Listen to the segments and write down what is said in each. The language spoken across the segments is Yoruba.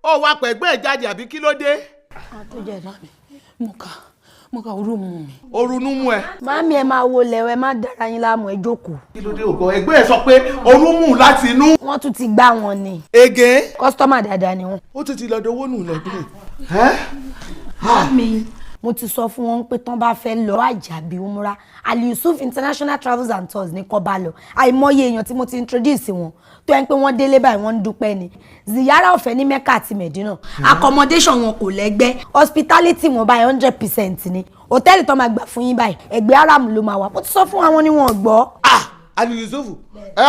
Ó wá pẹ̀gbẹ́ ẹ̀ jáde, àbí kí ló dé? Tó jẹ́ ìdá mi, mo kà orú mu mi. Orunú mú ẹ. Màámi, ẹ máa wo lẹ̀wẹ̀, má dára yín láàmú, ẹ jókòó. Kí ló dé? Ògbọ́ ẹgbẹ́ ẹ sọ pé orun mú láti inú. Wọ́n tún ti gbá wọn ni. Ege. Customer dáadáa ni wọ́n. Ó tún ti lọ́dọ̀ owó nù lọ́dún yìí. Màámi, mo ti sọ fún wọn pé tán bá fẹ́ lọ àjàbí umra, Ali Yusuf International Travels and Tours ní kó bá lọ. Àìmọye èèyàn tí mo ti introduce wọn tó yẹn pé wọ́n délé báyìí, wọ́n ń dúpẹ́ ni. Ziyara ọ̀fẹ́ ní Mecca àti Medina, accommodation wọn kò lẹ́gbẹ́, hospitality wọn báyìí 100% ni. Hòtẹ́ẹ̀lì tó máa gbà fún yín báyìí, ẹgbẹ́ Haram ló máa wà. Mo ti sọ fún àwọn ni wọn gbọ́. Ah, Ali Yusuf.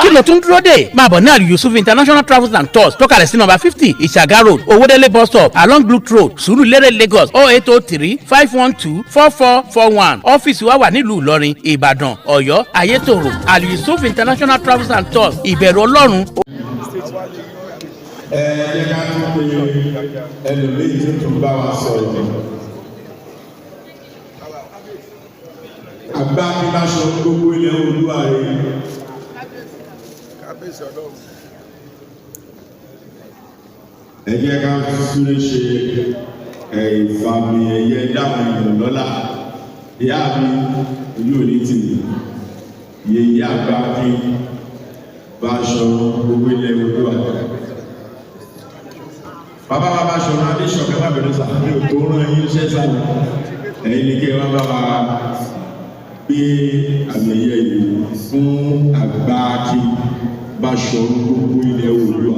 Kí ló tún dúró dè? Máa bọ̀ ní Ali Yusuf International Travels and Tours tó kalẹ̀ sí nọ́mbà 50, Ìṣàgá Road, Owódélé bus stop, along Blue Road, Sùúrùlérè, Lagos, 08035124441. Ọ́fíìsì wa wà nílùú Ìlọrin, Ìbàdàn, Ọ̀yọ́, Ayétòrò. Ali Yusuf International Travels and Tours, ìbẹ̀rù Ọlọ́run. Ẹ jẹ́ ká tún pé ẹlòmíì tó tún bá wa sọ̀rọ̀. Àgbà kíláṣọ gbogbo ilẹ̀ Oòduà rẹ̀. Ẹ jẹ́ ká súré ṣe ìfàmì ẹ̀yẹ dáhùn èèyàn lọ́lá. Ìyá mi, ojú òní tì mí. Yèyí àgbà kí bá aṣọ gbogbo ilẹ̀ Oòduà. Bàbá wa bá aṣọ Adéṣọ̀kẹ́, má bẹ̀rẹ̀ sà, mi ò tó rán yín iṣẹ́ sáà. Ẹ̀yin ni kí ẹ wá bá wa gbé àmì ẹ̀yẹ yìí fún àgbà kí Báṣọ̀run gbogbo ilẹ̀ Oòduà.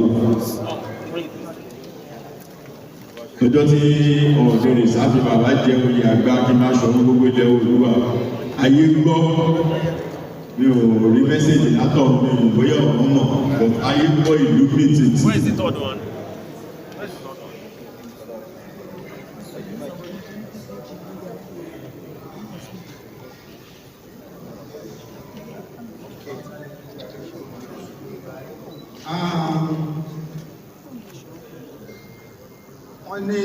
Ọjọ́ tí ọ̀dẹ̀rẹ̀ sáfì bàbá jẹ oyè àgbà kí Báṣọ̀run gbogbo ilẹ̀ Oòduà, ayé gbọ́. Mi ò rí message látọ̀ mi ò bóyá ọ̀hún mọ̀, but ayé gbọ́, ìlú mi tètè. Where is the third one? Wọ́n ní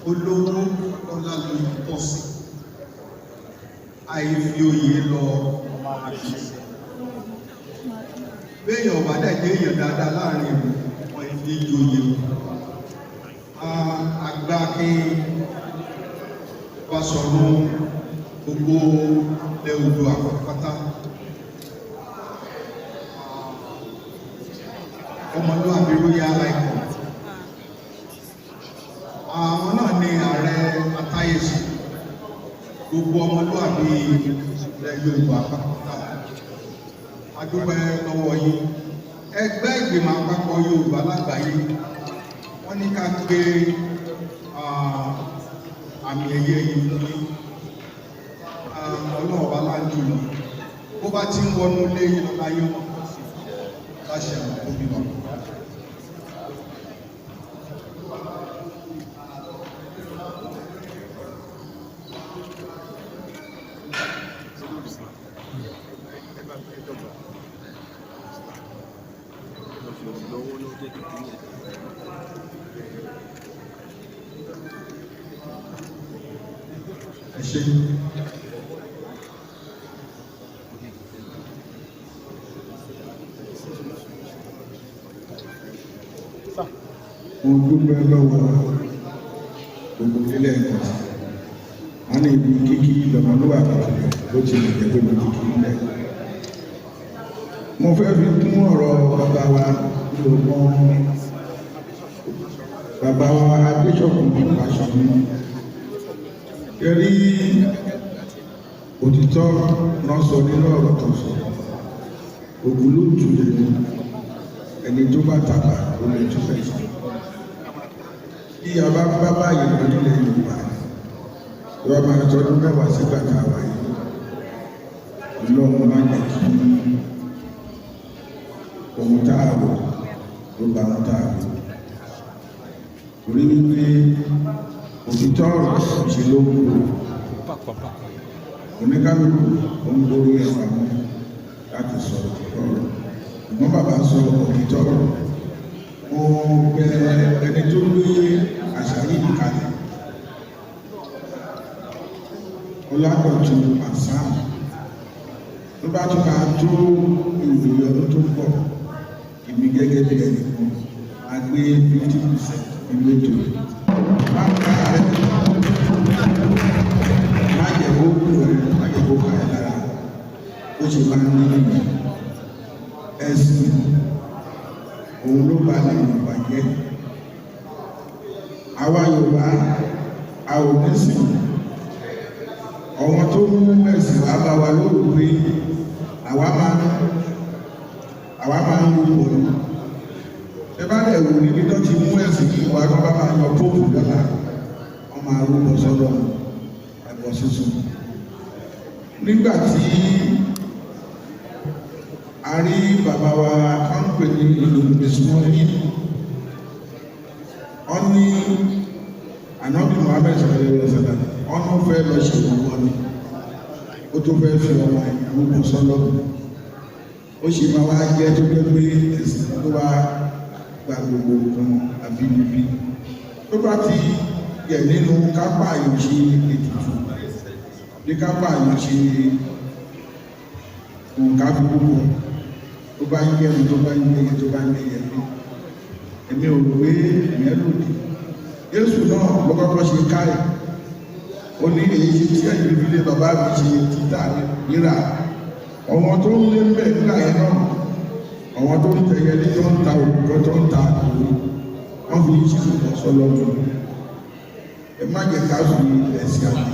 olówó lọ́lá ló tọ́ sí, àìfi oyè lọ àṣìṣe. Béèyàn ọba dẹ̀ jẹ́ èèyàn dáadáa láàrin ìlú, wọ́n fi joyè. Àgbà kí Basọ̀run gbogbo ilẹ̀ Oòduà pátápátá, ọmọlúwàbí royal icon, àwọn náà ni ààrẹ atáyèsí gbogbo ọmọlúwàbí ilẹ̀ Yorùbá pátápátá. A dúpẹ́ lọ́wọ́ yín. Ẹgbẹ́ ìgbìmọ̀ àpapọ̀ Yorùbá lágbàáyé, wọ́n ní ká gbé àmì ẹ̀yẹ yìí fún yín. Ọlọ́run ọba láǹjù lọ, bó bá ti ń wọnú ilé yín lọ́la, yóò mọ̀ pọ̀ sí láṣẹ àwọn tó bí wa. Ẹ ṣé. Mo dúpẹ́ lọ́wọ́ gbogbo ilé ẹ̀kọ́ sí. Wọ́n ní ibi kíkí lọ́mọlúwàbí bó tilẹ̀ jẹ́ pé mo ti kí ilẹ̀. Mo fẹ́ fi kún ọ̀rọ̀ bàbá wa. Mi ò mọ bàbá wa Adéṣọ̀kan Fásọ̀run kẹrí. Òtítọ́ náà sọ nínú ọ̀rọ̀ tó sọ. Ògùn ló tù lẹ́nu ẹni tó bá tàbá ó lè tún fẹ́ sọ. Bí a bá bá báyìí lọ nílẹ̀ Yorùbá, ìwà máa tọdún 10 sígbà tá a wà yìí, Ọlọ́run má jẹ́ kí ohun tá a rò ló bá ohun tá a rò, torí wípé òtítọ́ ọ̀rọ̀ ṣe ló ń kúrò. Oníkálukú ó ń borí ẹ̀fà mú láti sọ òtítọ́ ọ̀rọ̀, ṣùgbọ́n bàbá sọ òtítọ́ ọ̀rọ̀. Mo bẹ ẹni tó gbé àṣà yìí kalẹ̀, Ọládọ̀tun Hasan, tó bá tún máa tó ìwòye ọdún tó ń bọ̀. Èmi gẹ́gẹ́ bí ẹnìkan a gbé 50% nínú ètò yìí. Má ká rẹ, má jẹ́ kó kú ẹ, má jẹ́ kó ká ẹ lára. Ó ṣe máa ń ní nìyí. Ẹ̀sìn òun ló ba lè Yorùbá jẹ́. Àwa Yorùbá a ò ní sìn. Àwọn tó mú ẹ̀sìn wá bá wa lóru pé àwa máa ń rúbọ ni. Ẹ bá dẹ̀ wò níbi tó ti mú ẹ̀sìn yìí wá, tó bá máa yan póòpù lọ́la, wọ́n máa rúbọ sọ́dọ̀, ẹ̀bọ sísun. Nígbà tí a rí bàbá wa tó ń pè ní ìlú Ismail, wọ́n ní Ànábì Muhammed sallallahu alaihi wasallam, wọ́n ní ó fẹ́ lọ ṣe ìrúbọ ni, ó tó fẹ́ fi ọmọ ìrúbọ sọ́lọ́. Ó ṣe máa wá jẹ́ tó jẹ́ pé ẹ̀sìn tó wá gba gbogbo nǹkan àbínibí tó bá ti yẹ nínú kápá àyàn ṣe ètùtù ní kápá àyàn ṣe nǹkan fi púpọ̀ tó bá ń yẹ mi, tó bá ń yẹ, tó bá ń yẹ mi, èmi ò rò pé ìyẹn lòdì. Jésù náà ló kọ́kọ́ ṣe káì, ó ní èyí ṣe tí ẹ̀yin fi lé bàbá mi ṣe títà rírà. Àwọn tó ń lé mbẹ̀ nígbà yẹn náà, àwọn tó ń tẹyẹlé, tó ń ta òkúkọ, tó ń ta òru, wọ́n fi ṣe ìbọn sọlọ́dún. Ẹ má jẹ́ ká fi ẹ̀sìn àná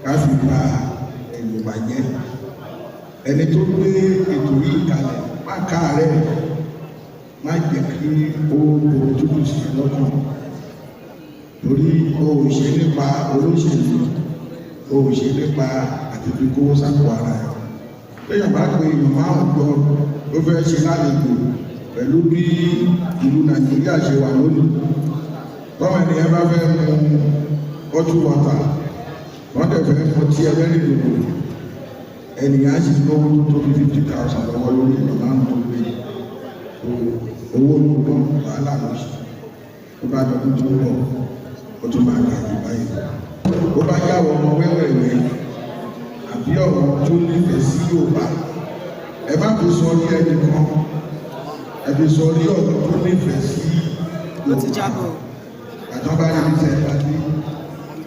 ká fi ba Yorùbá jẹ́. Ẹni tó gbé ètò yìí kalẹ̀, má káàárẹ̀, má jẹ́ kí ó omi tútù sí ẹ lọ́kàn, torí o ò ṣe nípa olóṣèlú, o ò ṣe nípa àti fi kówó sápò ara ẹ̀. Téèyàn bá pe èèyàn márùn gbọ́ ló fẹ́ ṣe lálejò, pẹ̀lú bí ìlú Nàìjíríà ṣe wà lónìí, tọ́wọ́n ènìyàn bá fẹ́ mu bottle water, wọ́n dẹ̀ fẹ́ mu tí ẹlẹ́rìndòdò, ènìyàn á sì lówó tó tó bí 50,000 lọ́wọ́ lórí èèyàn márùn tó gbé owó ló wàhálà ló ṣe. Tó bá dọdún tó ń bọ̀, ó tún máa ga jù báyìí. Ó bá yàwọ̀ ọmọ wẹ́wẹ̀wẹ́ àbí ọ̀rọ̀ tó nífẹ̀ẹ́ sí Yorùbá, ẹ má fi sọ ní ẹnìkan, ẹ fi sọ ní ọ̀rọ̀ tó nífẹ̀ẹ́ sí Ó ti Yorùbá. jábọ̀. Àtọ́ bá rí tẹ ẹ bá dé,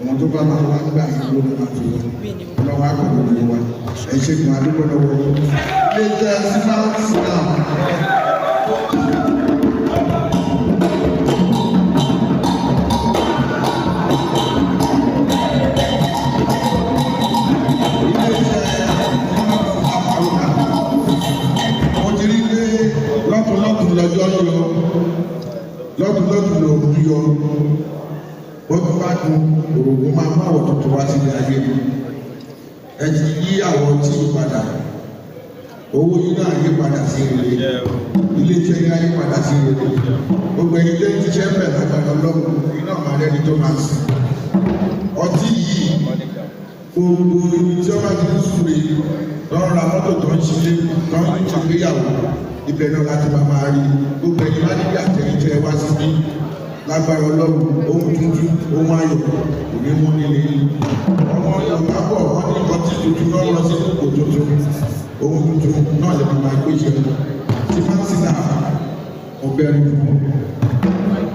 àwọn tó bá máa wá gbà yín ló máa fi wọ́n lọ́wọ́ àpẹẹrẹ gbogbo wa. Ẹ ṣe kún adúgbò lọ́wọ́ yín. Ilé iṣẹ́ símáàtì náà. Ilé iṣẹ́ símáàtì, mo ti rí pé lọ́tún lọ́tún lọ́jọ́ yọ, lọ́tún lọ́tún lòún yọ, bó tó bá dùn òògùn máa mú àwọ̀ tuntun wá sílé ayé. Ẹ ti yí àwọ̀ tí ì padà, owó yín náà yí padà sí rere, ilé iṣẹ́ yín á yí padà sí rere. Gbogbo ẹni tó ń ṣiṣẹ́ bẹ̀ lágbàdo lọ́wọ́ yín náà máa rẹ́ni tó máa sìn. Ọtí yìí, gbogbo ibi tí wọ́n bá ti ń súre, tó ń ra mọ́tò, tó ń ṣílé, tó ń ṣègbéyàwó, ibẹ̀ náà láti máa máa rí. Gbogbo ẹni má níbi àtẹ̀yìntẹ̀ wá síbí, lágbára Ọlọ́run, ohun tuntun, ohun ayọ̀ kò ní mú nílé yìí. Ọmọ Yorùbá bọ̀, wọ́n ní ọtí tuntun náà lọ sínú kò tuntun, ohun tuntun náà lè máa gbé ṣe tí fásitì náà ọbẹ̀ rí fún un.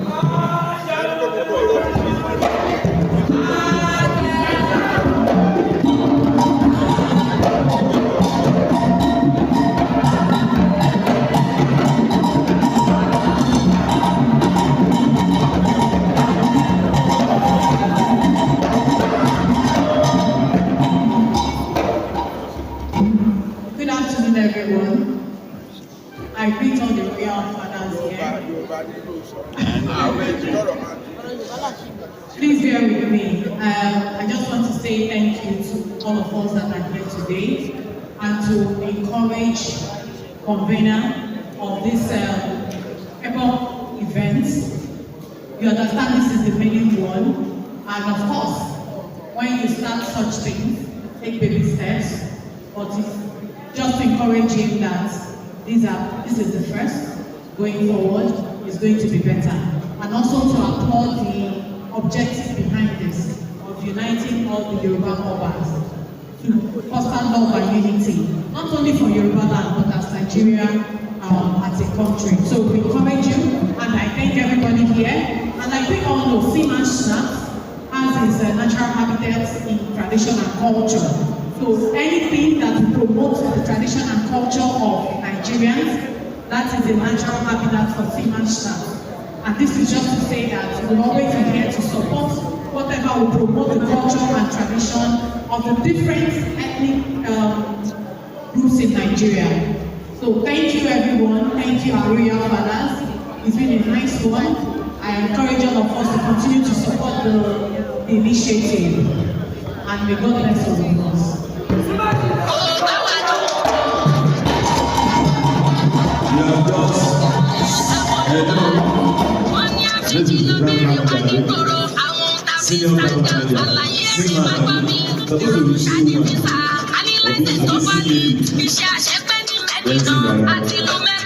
Good afternoon, everyone. I greet all the royal fathers here. Please bear with me. I just want to say thank you to all of us that are here today and to encourage convener of this Epoch event. You understand this is the main one. And of course, when you start such things, take baby steps. But it's just to encourage him that this is the first. Going forward, is going to be better. And also to applaud the objective behind this of uniting all the Yoruba Obas to foster love and unity, not only for Yoruba land, but as Nigeria as a country. So we encourage you, and I thank everybody here. And like we all know, Seaman Schnapps has its natural habitat in tradition and culture. So anything that promotes the tradition and culture of Nigerians, that is a natural habitat for Seaman Schnapps. And this is just to say that we'll always be here to support whatever will promote the culture and tradition of the different ethnic groups in Nigeria. So thank you, everyone. Thank you, our royal fathers. It's been a nice one. I encourage all of us to continue to support the initiative. And may God bless all of us. You have just hello. This is the grand manager, senior grand manager, senior manager, supposed to be senior man, obi abi sea lady, dancing by.